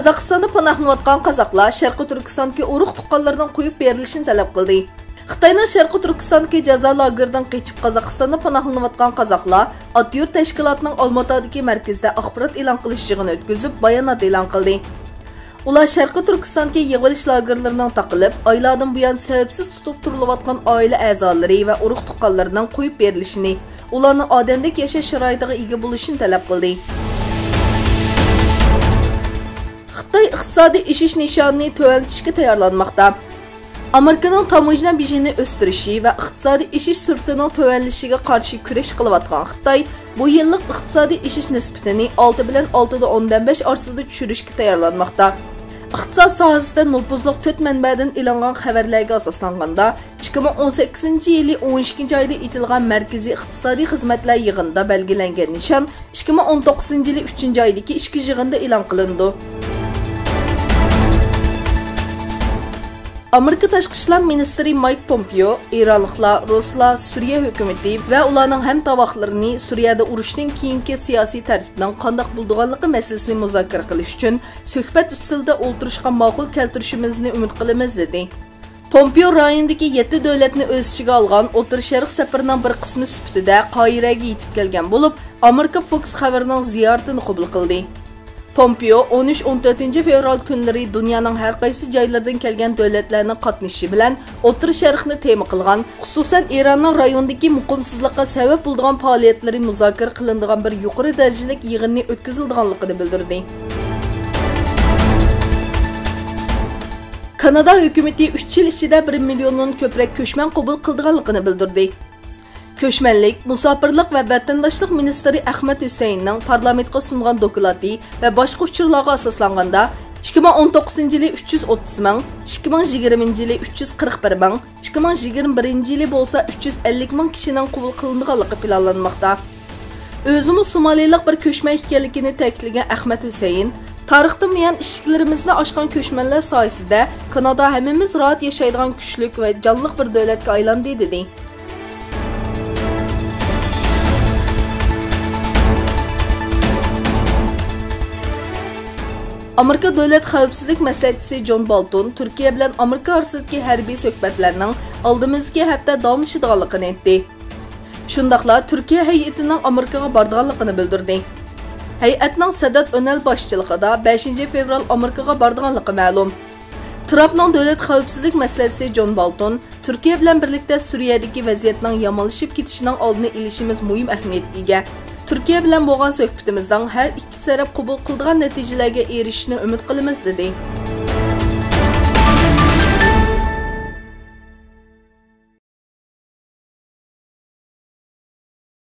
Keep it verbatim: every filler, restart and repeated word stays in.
قازاقىستاندا پاناھلىنىۋاتقان قازاقلار شەرقىي تۈركىستاندىكى ئۇرۇق-تۇغقانلىرىنىڭ قويۇپ بېرىلىشىنى تەلەپ قىلدى. خىتاينىڭ شەرقىي تۈركىستاندىكى جازا لاگېرىدىن قېچىپ قازاقىستاندا پاناھلىنىۋاتقان قازاقلار ئاتا يۇرت تەشكىلاتىنىڭ ئالماتادىكى مەركىزىدە ئاخبارات ئېلان قىلىش يىغىنى ئۆتكۈزۈپ، بايانات ئېلان قىلدى. ئۇلار شەرقىي تۈركىستاندىكى يىغىۋېلىش لاگېرلىرىنىڭ تاقىلىپ، ئايلاردىن بۇيان سەۋەبسىز تۇتۇپ تۇرۇلۇۋاتقان ئائىلە ئەزالىرى ۋە ئۇرۇق-تۇغقانلىرىنىڭ قويۇپ بېرىلىشىنى، ئۇلارنىڭ ئادەمدەك ياشاش شارائىتىغا ئىگە بولۇشىنى تەلەپ قىلدى. خىتاي ئىقتىسادىي ئېشىش نىشانىنى تۆۋەنلىتىشكە تەييارلانماقتا. ئامېرىكىنىڭ تاموژنا بېجىنى ئۆستۈرۈشى ۋە ئىقتىسادىي ئېشىش سۈرئىتىنىڭ تۆۋەنلىشىگە قارشى كۈرەش قىلىۋاتقان خىتاي بۇ يىللىق ئىقتىسادىي ئېشىش نىسبىتىنى ئالتە بىلەن ئالتە دە ئوندىن بەش ئارىسىدا چۈشۈرۈشكە تەييارلانماقتا. ئىقتىساد ساھەسىدە نوپۇزلۇق تۆت مەنبەدىن ئېلىنغان خەۋەرلەرگە ئاساسلانغاندا، ئىككى مىڭ ئون سەككىزىنچى يىلى ئون ئىككىنچى ئايدا ئېچىلغان مەركىزىي ئىقتىسادىي خىزمەتلەر يىغىنىدا بەلگىلەنگەن نىشان ئىككى مىڭ ئون توققۇزىنچى يىلى ئۈچىنچى ئايدىكى ئىككى يىغىندا ئېلان قىلىنىدۇ. ئامېرىكا تاشقى ئىشلار مىنىستىرى مايك پومپېئو ئىرانلىقلار، رۇسلار، سۈرىيە ھۆكۈمىتى ۋە ئۇلارنىڭ ھەمتاۋاقلىرىنى سۈرىيەدە ئۇرۇشتىن كېيىنكى سىياسىي تەرتىپنىڭ قانداق بولىدىغانلىقى مەسىلىسىنى مۇزاكىرە قىلىش ئۈچۈن سۆھبەت ئۈستىلىدە ئولتۇرۇشقا ماقۇل كەلتۈرۈشىمىزنى ئۈمىد قىلىمىز، دېدى. پومپېئو رايوندىكى يەتتە دۆلەتنى ئۆز ئىچىگە ئالغان ئوتتۇرا شەرق سەپىرىنىڭ بىر قىسمى سۈپىتىدە قاھىرەگە يېتىپ كەلگەن بولۇپ، ئامېرىكا فوكس خەۋىرىنىڭ زىيارىتىنى قوبۇل قىلدى. پومپېئو ئون ئۈچ، ئون تۆتىنچى فېۋرال كۈنلىرى دۇنيانىڭ ھەر قايسى جايلىرىدىن كەلگەن دۆلەتلەرنىڭ قاتنىشىشى بىلەن ئوتتۇرا شەرقنى تېما قىلغان، خۇسۇسەن ئىراننىڭ رايوندىكى مۇقىمسىزلىققا سەۋەب بولىدىغان پائالىيەتلىرى مۇزاكىرە قىلىنىدىغان بىر يۇقىرى دەرىجىلىك يىغىننى ئۆتكۈزۈلىدىغانلىقىنى بىلدۈردى. كانادا ھۆكۈمىتى ئۈچ يىل ئىچىدە بىر مىليوندىن كۆپرەك كۆچمەن قوبۇل قىلىدىغانلىقىنى بىلدۈردى. كۆچمەنلىك، مۇساپىرلىق ۋە ۋەتەنداشلىق مىنىستىرى ئەخمەت ھۈسەيىننىڭ پارلامېنتقا سۇنغان دوكلاتى ۋە باشقا ئۇچۇرلارغا ئاساسلانغاندا، ئىككى مىڭ ئون توققۇزىنچى يىلى ئۈچ يۈز ئوتتۇز مىڭ، ئىككى مىڭ يىگىرمىنچى يىلى ئۈچ يۈز قىرىق بىر مىڭ، ئىككى مىڭ يىگىرمە بىرىنچى يىلى بولسا ئۈچ يۈز ئەللىك مىڭ كىشىنىڭ قوبۇل قىلىنىدىغانلىقى پىلانلانماقتا. ئۆزىمۇ سومالىلىق بىر كۆچمەن ئىكەنلىكىنى تەكىتلىگەن ئەخمەت ھۈسەيىن، تارىختىن بۇيان ئىشىكلىرىمىزنى ئاچقان كۆچمەنلەر سايىسىدە كانادا ھەممىمىز راھەت ياشايدىغان كۈچلۈك ۋە جانلىق بىر دۆلەتكە ئايلاندى، دېدى. ئامېرىكا دۆلەت خەۋپسىزلىك مەسلىھەتچىسى جون بولتون تۈركىيە بىلەن ئامېرىكا ئارىسىدىكى ھەربىي سۆھبەتلەرنىڭ ئالدىمىزدىكى ھەپتە داۋاملىشىدىغانلىقىنى ئېيتتى. شۇنداقلا تۈركىيە ھەيئىتىنىڭ ئامېرىكىغا بارىدىغانلىقىنى بىلدۈردى. ھەيئەتنىڭ سەدات ئۆنەل باشچىلىقىدا بەشىنچى فېۋرال ئامېرىكىغا بارىدىغانلىقى مەلۇم. ترامپنىڭ دۆلەت خەۋپسىزلىك مەسلىھەتچىسى جون بولتون، تۈركىيە بىلەن بىرلىكتە سۈرىيەدىكى ۋەزىيەتنىڭ يامانلىشىپ كېتىشىنىڭ ئالدىنى ئېلىشىمىز مۇھىم ئەھمىيەتكە ئىگە. تۈركىيە بىلەن بولغان سۆھبىتىمىزنىڭ ھەر ئىككى تەرەپ قوبۇل قىلىدىغان نەتىجىلەرگە ئېرىشىشىنى ئۈمىد قىلىمىز، دېدى.